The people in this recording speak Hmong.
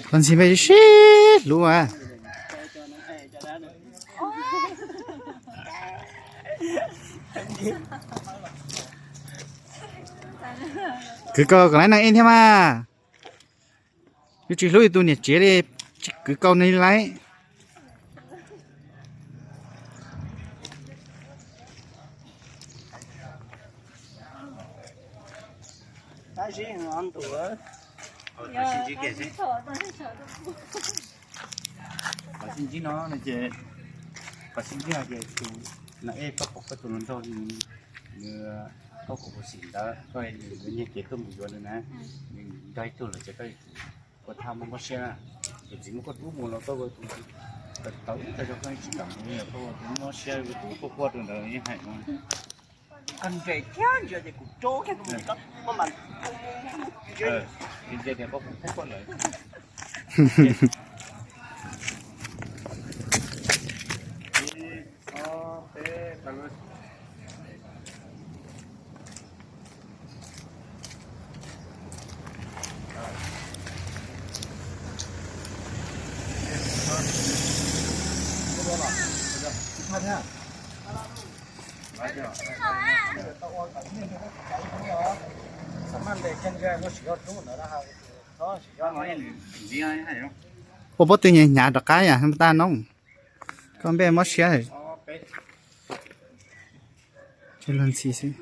Koj ntxhi npej sib hlub a. Kwv Kaus kom laib neeg ib thiab mas. Yus tsis hlub yus tus niam tsev li, tsis Kwv Kaus neeg laib. Qhov sib ntsib no ces, qhov sib ntsib no ces tus, no es koj pom koj tus hluas nraug, nws, koj kuv sim ntawd koj nyiag kev tuaj mus yuav nws na, nws nrog ib tug lawm ces koj puas tau mob siab na? Tus txiv muab koj rub mus los koj ua tus tau ib tag zog koj tsis kam mus li, koj ua tus mob siab, ua tus quaj quaj rau ntawd yeej hais no. Koj nres thiab ntsia ces kuv rub kiag tus ntawd, koj mam ntsia tias koj kuv quaj quaj lawm. Ua pob tw hnyav hnyav rov qab yam tab no. Koj npej mob siab. Ces luag ntxhi xwb.